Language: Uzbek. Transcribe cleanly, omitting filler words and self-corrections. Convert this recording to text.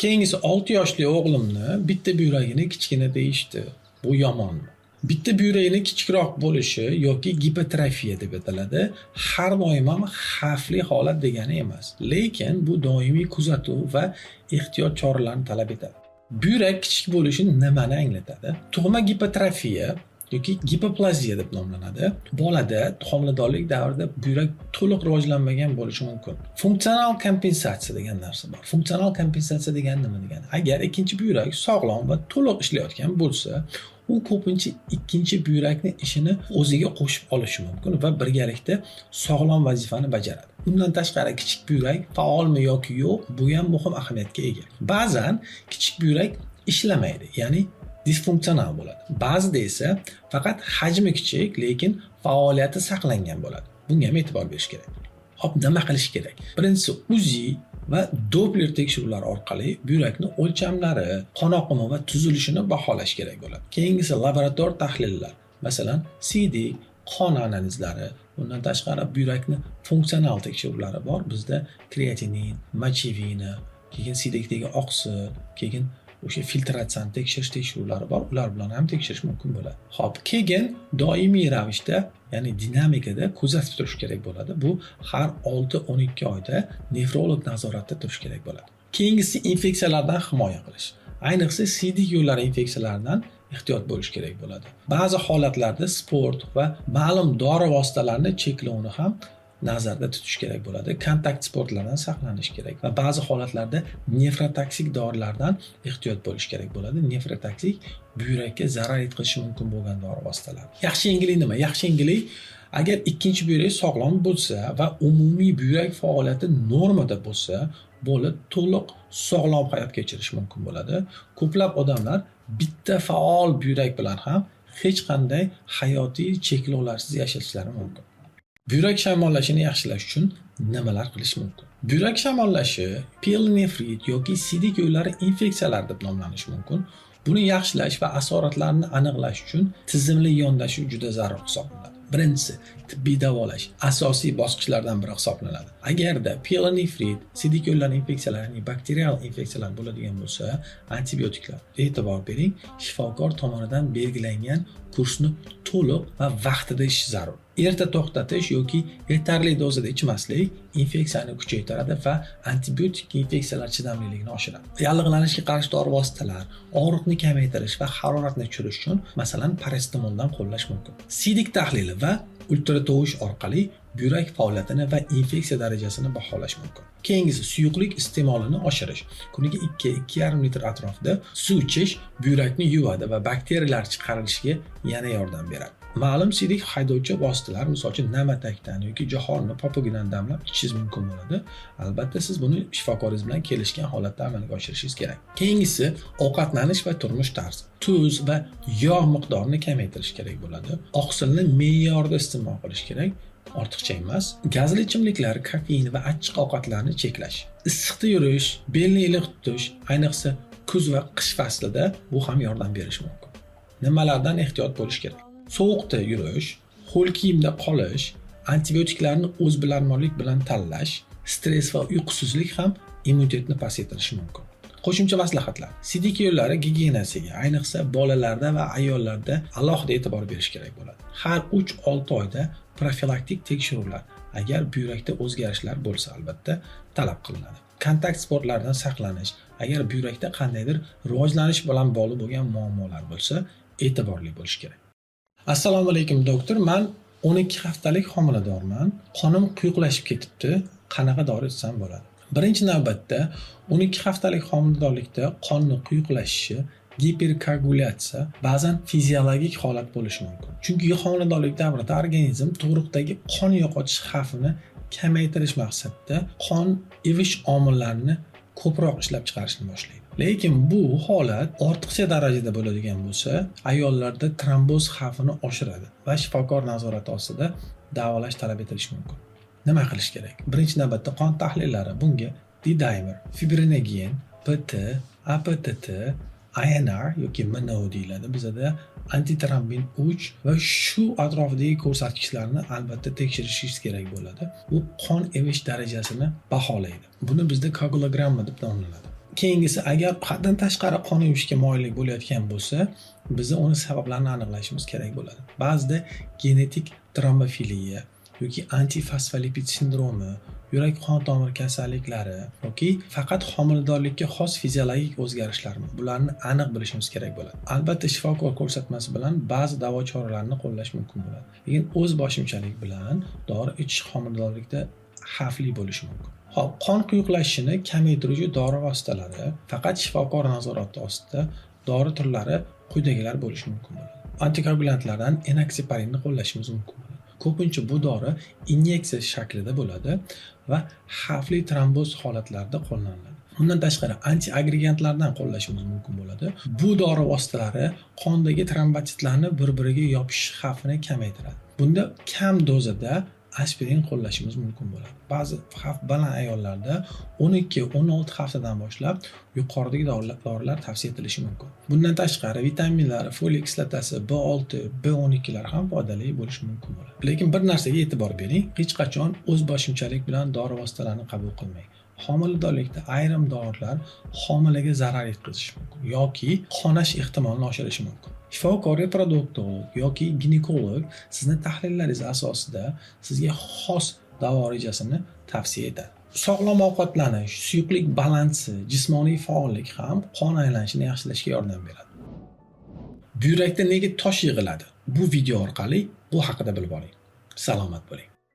Keyingisi, 6 yoshli o'g'limni bitta buyragini kichkina deyishdi. Bu yomonmi? Bitta buyragini kichikroq bo'lishi yoki gipotrofiya deb ataladi, har doim ham xavfli holat degani emas. Lekin bu doimiy kuzatuv va ehtiyot choralarini talab etadi. Buyrak kichik bo'lishi nimani anglatadi? Tug'ma gipotrofiya yoki gipoplaziya deb nomlanadi. Bolada homiladorlik davrida buyrak to'liq rivojlanmagan bo'lishi mumkin. Funksional kompensatsiya degan narsa bor. Funksional kompensatsiya degani nima degani? Agar ikkinchi buyrak sog'lom va to'liq ishlayotgan bo'lsa, u ko'pincha ikkinchi buyrakni ishini o'ziga qo'shib olishi mumkin va birgalikda sog'lom vazifani bajaradi. Undan tashqari, kichik buyrak faolmi yoki yo'q, bu ham muhim ahamiyatga ega. Ba'zan kichik buyrak ishlamaydi, ya'ni disfunksional bo'ladi. Ba'zida esa faqat hajmi kichik, lekin faoliyati saqlangan bo'ladi. Bunga ham e'tibor berish kerak. Xo'p, nima qilish kerak? Birinchisi, UZI va Doppler tekshiruvlari orqali buyrakni o'lchamlari, qon oqimi va tuzilishini baholash kerak bo'ladi. Keyingisi, laborator tahlillar. Masalan, siydik, qon analizlari, bundan tashqari buyrakni funksional tekshiruvlari bor. Bizda kreatinin, мочевина, keyin siydikdagi oqsil, keyin o'sha filtratsiyani tekshirish tekshiruvlari bor. Ular bilan ham tekshirish mumkin bo'ladi. Xo'p, keyin doimiy ravishda, ya'ni dinamikada kuzatib turish kerak bo'ladi. Bu har 6-12 oyda nefrolog nazoratida turish kerak bo'ladi. Keyingisi, infeksiyalardan himoya qilish. Ayniqsa siydik yo'llari infeksiyalaridan ehtiyot bo'lish kerak bo'ladi. Ba'zi holatlarda sport va ma'lum dori vositalarini cheklovini ham nazarda tutish kerak bo'ladi. Kontakt sportlardan saqlanish kerak va ba'zi holatlarda nefrotoksik dorilardan ehtiyot bo'lish kerak bo'ladi. Nefrotoksik buyrakka zarar yetkazishi mumkin bo'lgan dori vositalari. Yaxshi yangilik nima? Yaxshi yangilik, agar ikkinchi buyrak sog'lom bo'lsa va umumiy buyrak faoliyati normada bo'lsa, bola to'liq sog'lom hayot kechirishi mumkin bo'ladi. Ko'plab odamlar bitta faol buyrak bilan ham hech qanday hayotiy cheklovlarsiz yashashlari mumkin. Buyrak shamollashini yaxshilash uchun nimalar qilish mumkin? Buyrak shamollashi pielonefrit yoki siydik yo'llari infeksiyalari deb nomlanishi mumkin. Buni yaxshilash va asoratlarini aniqlash uchun tizimli yondashuv juda zarur hisoblanadi. Birinchisi, tibbiy davolash asosiy bosqichlardan biri hisoblanadi. Agarda pielonefrit, siydik yo'llari infeksiyalari, ya'ni bakterial infeksiyalar bo'ladigan bo'lsa, antibiotiklar. E'tibor bering, shifokor tomonidan belgilangan kursni to'liq va vaqtida ichish zarur. Erta to'xtatish yoki yetarli dozada ichmaslik infeksiyani kuchaytiradi va antibiotik infeksiyalar chidamliligini oshiradi. Yallig'lanishga qarshi dori vositalar, og'riqni kamaytirish va haroratni tushirish uchun, masalan, parasetamoldan qo'llash mumkin. Siydik tahlili va ultratovush orqali buyrak faoliyatini va infeksiya darajasini baholash mumkin. Keyingisi, suyuqlik iste'molini oshirish. Kuniga 2-2,5 litr atrofida suv ichish buyrakni yuvadi va bakteriyalar chiqarilishiga yana yordam beradi. Ma'lum siydik haydovchi vositalar, misol uchun, na'matakdan yoki johorni popugidan damlab ichishingiz mumkin bo'ladi. Albatta, siz buni shifokoringiz bilan kelishgan holatda amalga oshirishingiz kerak. Keyingisi, ovqatlanish va turmush tarzi. Tuz va yog' miqdorini kamaytirish kerak bo'ladi. Oqsilni me'yorda iste'mol qilish kerak, ortiqcha emas. Gazli ichimliklar, kofein va achchiq ovqatlarni cheklash. Issiqda yurish, belni iliq tutish, ayniqsa kuz va qish faslida bu ham yordam berishi mumkin. Nimalardan ehtiyot bo'lish kerak? Sovuqda yurish, ho'l kiyimda qolish, antibiotiklarni o'zbilarmonlik bilan tanlash, stress va uyqusizlik ham immunitetni pasaytirishi mumkin. Qo'shimcha maslahatlar. Siydik yo'llari gigiyenasiga, ayniqsa bolalarda va ayollarda alohida e'tibor berish kerak bo'ladi. Har 3-6 oyda profilaktik tekshiruvlar, agar buyrakda o'zgarishlar bo'lsa, albatta talab qilinadi. Kontakt sportlardan saqlanish, agar buyrakda qandaydir rivojlanish bilan bog'liq bo'lgan muammolar bo'lsa, e'tiborli bo'lish kerak. Assalomu alaykum, doktor. Men 12 haftalik homiladorman. Qonim quyuqlashib ketibdi. Qanaqa dori ichsam bo'ladi? Birinchi navbatda 12 haftalik homiladorlikda qonni quyuqlashishi, giperkoagulyatsiya ba'zan fiziologik holat bo'lishi mumkin. Chunki homiladorlik davrida organizm tug'ruqdagi qon yo'qotish xavfini kamaytirish maqsadida qon evish omillarini ko'proq ishlab chiqarishni boshlaydi. Lekin bu holat ortiqcha darajada bo'ladigan bo'lsa, ayollarda tromboz xavfini oshiradi va shifokor nazorati ostida davolash talab etilishi mumkin. Nima qilish kerak? Birinchi navbatda qon tahlillari. Bunga D-dimer, fibrinogen, PT, APTT, INR yoki MNO deyiladi. Bizada antitrombin 3 va shu atrofidagi ko'rsatkichlarni albatta tekshirishingiz kerak bo'ladi. Bu qon evish darajasini baholaydi. Buni bizda koagulogramma deb nomlanadi. Keyingisi, agar haddan tashqari qon yuvishga moyillik bo'layotgan bo'lsa, biz uni sabablarini aniqlashimiz kerak bo'ladi. Ba'zida genetik trombofiliya yoki antifosfolipid sindromi, yurak qon tomir kasalliklari yoki faqat homiladorlikka xos fiziologik o'zgarishlarmi, bularni aniq bilishimiz kerak bo'ladi. Albatta, shifokor ko'rsatmasi bilan ba'zi davo choralarini qo'llash mumkin bo'ladi. Lekin o'z boshimchalik bilan dori ichish homiladorlikda xavfli bo'lishi mumkin. Xo'p, qon quyuqlashishini kamaytiruvchi dori vositalari faqat shifokor nazorati ostida dori turlari quyidagilar bo'lishi mumkin bo'ladi. Antikoagulantlardan enoksiparinni qo'llashimiz mumkin bo'ladi. Ko'pincha bu dori inyeksiya shaklida bo'ladi va xavfli tromboz holatlarida qo'llaniladi. Bundan tashqari antiagregantlardan qo'llashimiz mumkin bo'ladi. Bu dori vositalari qondagi trombositlarni bir-biriga yopishish xavfini kamaytiradi. Bunda kam dozada aspirin qo'llashimiz mumkin bo'ladi. Ba'zi xavf baland ayollarda 12-16 haftadan boshlab yuqoridagi dorilar tavsiya etilishi mumkin. Bundan tashqari vitaminlar, foliy kislotasi, B6, B12 lar ham foydali bo'lishi mumkin bo'ladi. Lekin bir narsaga e'tibor bering, hech qachon o'z boshimchalik bilan dori vositalarini qabul qilmang. Homiladorlikda ayrim dorilar homilaga zarar yetkazishi mumkin yoki qonash ehtimolini oshirishi mumkin. Shifokor, reproduktolog yoki ginekolog sizni tahlillaringiz asosida sizga xos davo rejasini tavsiya etadi. Sog'lom ovqatlanish, suyuqlik balansi, jismoniy faollik ham qon aylanishini yaxshilashga yordam beradi. Buyrakda nega tosh yig'iladi? Bu video orqali bu haqida bilib oling. Salomat bo'ling.